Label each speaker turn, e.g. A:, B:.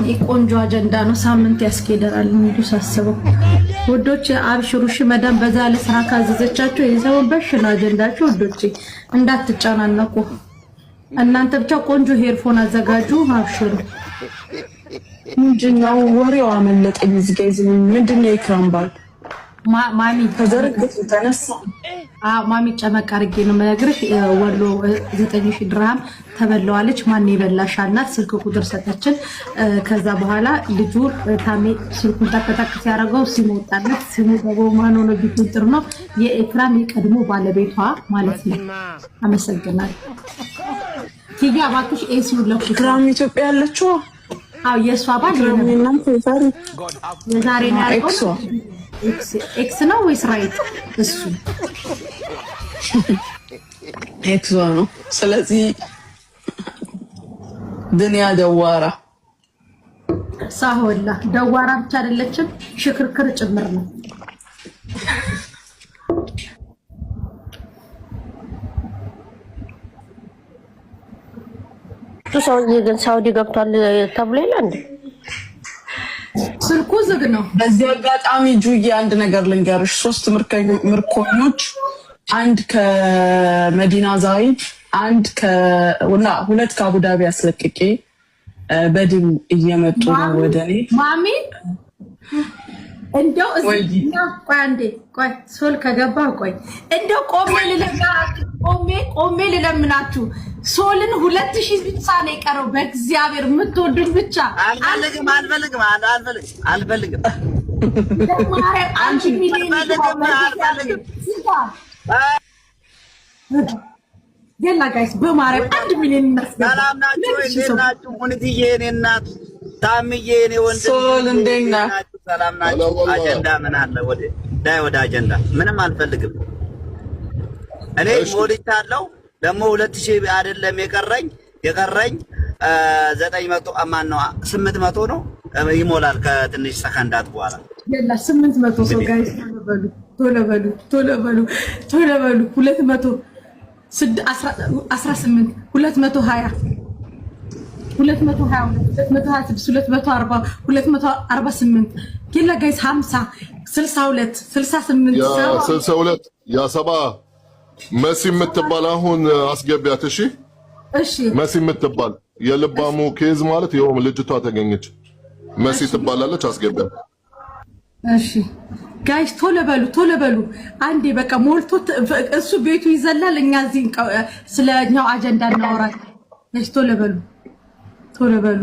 A: ይህ ቆንጆ አጀንዳ ነው። ሳምንት ያስኬደናል እንዱ ሳስበው። ውዶች አብሽሩ እሺ። መዳም በዛ ለስራ ካዘዘቻችሁ የሰውን በሽ ነው አጀንዳችሁ። ውዶች እንዳትጨናነቁ። እናንተ ብቻ ቆንጆ earphone አዘጋጁ። አብሽሩ።
B: ምንድነው ወሬው? አመለጠኝ። እዚህ ጋ ምንድነው የኢክራም ባል
A: ማሚ
B: ከዘርግት ተነሳ።
A: ማሚ ጨመቅ አድርጌ ነው የምነግርሽ። ወሎ 9000 ድርሃም ተበለዋለች። ማን የበላሽ አልናት። ስልክ ቁጥር ሰጠችን። ከዛ በኋላ ልጁ ታሜ ስልኩን ጠቅጠቅ ሲያደርገው ሲሙ ወጣለት። ሲሙ ደግሞ ማን ሆኖ ቢሆን ጥሩ ነው? የኤክራም የቀድሞ ባለቤቷ ማለት ነው። አመሰግናለሁ። ኪያ እባክሽ AC ውን ለኩሽ።
B: ኢክራም ኢትዮጵያ ያለችው?
A: አዎ፣ የእሷ ባል የዛሬ ነው ያልከው። ex ነው ወይስ right? እሱ
B: ኤክሷ ነው። ስለዚህ ድንያ دوارة
A: ሳሆላ دوارة ብቻ አይደለችም፣ ሽክርክር ጭምር ነው።
C: እሱ ሰውዬ ግን ሳውዲ ገብቷል ተብሎ የለ እንዴ?
A: ስልኩ ዝግ ነው።
B: በዚህ አጋጣሚ ጁዬ አንድ ነገር ልንገርሽ። ሶስት ምርኮኞች፣ አንድ ከመዲና ዛይድ፣ አንድ ከና ሁለት ከአቡዳቢ አስለቅቄ በድል እየመጡ ነው ወደ እኔ።
A: ማሚ እንደው ቆይ አንዴ ቆይ፣ ሶል ከገባ ቆይ፣ እንደው ቆሜ ልለምናችሁ፣ ቆሜ ቆሜ ልለምናችሁ። ሶልን 2000 ብቻ ነው የቀረው። በእግዚአብሔር የምትወዱን ብቻ።
D: አልፈልግም፣ አልፈልግም፣ አልፈልግም፣ አልፈልግም።
A: ማርያም 1 ሚሊዮን።
D: አልፈልግም፣ አልፈልግም።
A: يلا guys፣ በማርያም 1 ሚሊዮን እናስገባ።
D: ሰላም ናችሁ? እንዴት ናችሁ? ሙኒትዬ የኔ እናት፣ ታምዬ የኔ ወንድም፣
B: ሶል እንዴት ነህ?
D: ሰላም ናችሁ? አጀንዳ ምን አለ? ወደ ዳይ ወደ አጀንዳ ምንም አልፈልግም። እኔ ሞልቻለሁ። ደግሞ 2000 አይደለም የቀረኝ 900 ማን ነው 800 ነው፣ ይሞላል ከትንሽ ሰከንዳት በኋላ።
A: يلا 800 ሰው guys፣ ቶሎ በሉ ቶሎ በሉ ቶሎ በሉ ቶሎ በሉ። 218፣ 220፣ 222፣ 226፣ 240፣ 248። يلا guys፣ 50፣ 62፣ 68።
E: يا 62 يا ሰባ መሲ የምትባል አሁን አስገቢያት። እሺ።
A: እሺ።
E: መሲ የምትባል የልባሙ case ማለት ይኸው ልጅቷ ተገኘች። መሲ ትባላለች። አስገቢያት።
A: እሺ guys፣ ቶሎ በሉ ቶሎ በሉ። አንዴ በቃ ሞልቶ እሱ ቤቱ ይዘላል። እኛ እዚህ ስለኛው አጀንዳ እናወራለን። Guys፣ ቶሎ በሉ ቶሎ በሉ።